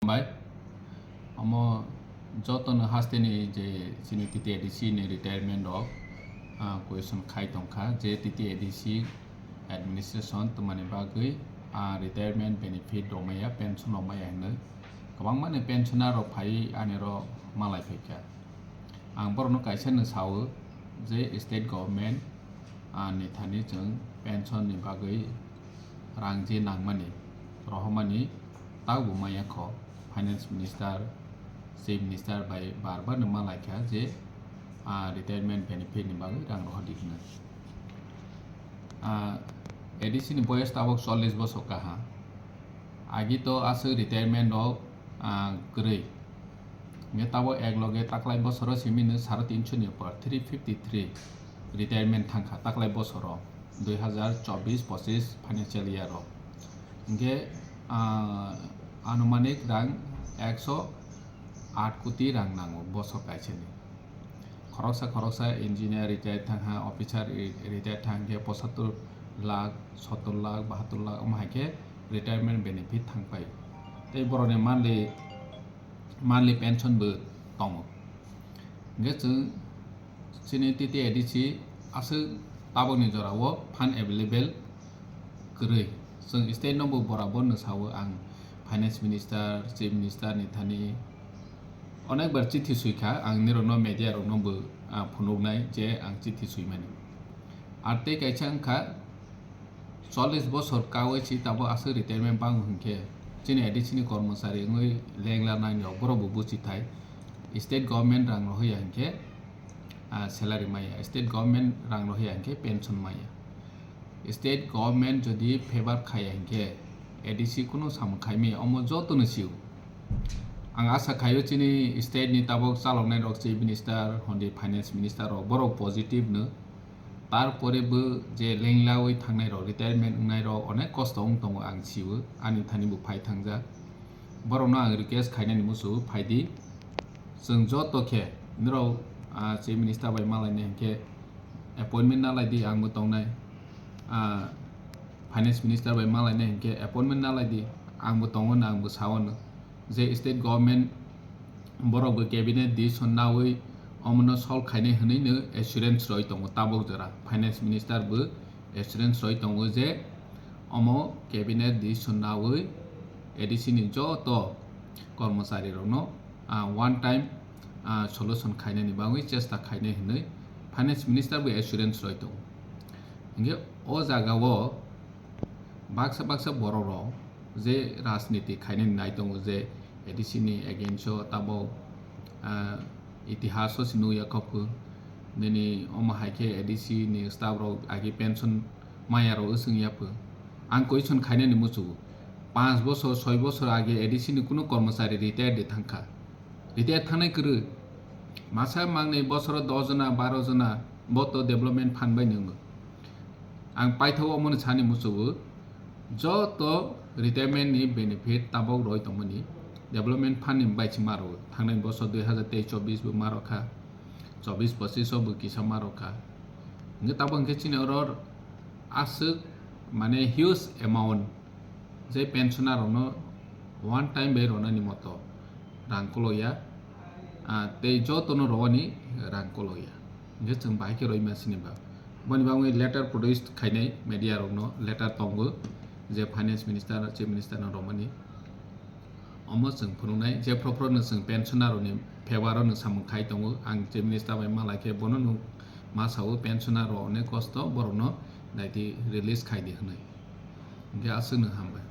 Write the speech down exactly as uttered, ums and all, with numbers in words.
Bai, omo jotono hasteni je chini T T A D C ni retirement rok, ah, question khai tongkha je T T A D C administration twmani bagwi, ah, retirement benefit rok maya, pension rok maya hinwi kwbangma ni pensioner rok phai ani ro malai phaikha. Ang borokno kaisa no sao je state government, ah, ni thani chwng pension ni bagwi rang je nangmani, rohormani, taubo maya kho. Finance minister, chief minister bai bar bar no malaikha je, ah, retirement benefit ni bagwi rang rohordi hwnwi. Ah, A D C ni boyes tabok chollish bosor kaha. Agi to aswk retirement rok, ah, kwrwi. Hingke tabok ek loge taklai bosoro simi no saro tinso ni upor, three fifty three retirement thangkha taklai bosoro, dui hazar chobbish pochish financial year o. Hingke, ah, anumanik rang ekso aat koti rang nango bosor kaisani. Khoroksa khoroksa engineer retire thangha, officer re-, retire thangkhe pochattor lakh, sottor lakh, bahattor lakh, omo hai khe retirement benefit thangpai. Tei borokni monthly, monthly pension bo tongo. Hingke chwng chini T T A D C aswk tabokni jorao fund available kwrwi. Chwng state no bo borabor no sao, ang finance minister, chief minister ni thani onek bar chithi sui kha, ang nirokno media rokno bo, ah, phunuknai je ang chithi suimani. Ar tei kaisa wngkha, chollish bosor kaui si tabo aswk retirement bango hinkhe chini A D C ni kormochari wngwi lengla nai rok borok bo buchi thai. State government rang rohya hinkhe, ah, salary maya, state government rang rohya hinkhe pension maya. State government jodi favor khaya hinkhe A D C kunu samung khaimaya, omo jotono sio. Ang asa khaio chini state ni tabok chaloknai rok, chief minister, hondi finance minister rok, borok positive no. Tarpore bo je lenglawi thangnai rok, retirement wngnai rok onek kosto wng tongo, ang sio, ani thani bo phai thangjak. Borokno ang request khainani muchungo phaidi. Chwng joto khe norok, ah, chief minister bai malainai hinkhe appointment nalaidi, ang bo tongnai. Ah, finance minister bai malainai hinkhe appointment nalaidi, ang bo tongo, ang bo sao no. Je state government borok bo cabinet decision naui omono solve khainai hwnwi no assurance roi tongo tabok jora. Finance minister bo assurance roi tongo je omo cabinet decision naui A D C ni joto kormochari rokno, ah, one time, ah, solution khainani bagwi chesta khainai hwnwi finance minister bo assurance roi tongo. Hinkhe o jaga o baksa baksa borok rok je rajniti khainani nai tongo je A D C ni against o tabok, ah, itihas o se nukya kok nini omo hai khe A D C ni staff rok agi pension maya rok wsung ya pho. Ang question khainani muchungo, panch bosor, soi bosor age A D C ni kunu kormochari retire de thangkha. Retire thangnai kwrwi. Masa mangnai bosoro dos jona, baro jona bo to development fund bai nwngo. Ang paithago omono sani muchungo, joto retirement ni benefit tabok roi tongmani development fund ni bai se maro. Thangnai bosor dui hazar teis chobbish bo maro kha, chobbish pochish o bo kisa maro kha. Hingke tabok hingke chini oro aswk mane huge amount je pensioner rokno one time bai ronani moto rang koloya, ah, tei jotono rowani rang koloya. Hingke chwng bahai khe roi ma sini ba. Boni bagwi letter produce khainai media rokno letter tongo je finance minister, chief minister no romani. Omo chwng phunuknai je phro phro no chwng pensioner rokni favour o no samung khai tongo. Ang chief minister bai malai khe bono no ma sao pensioner rok onek kosto borokno daiti release khai di hwnwi. Hingke aswk no hambai.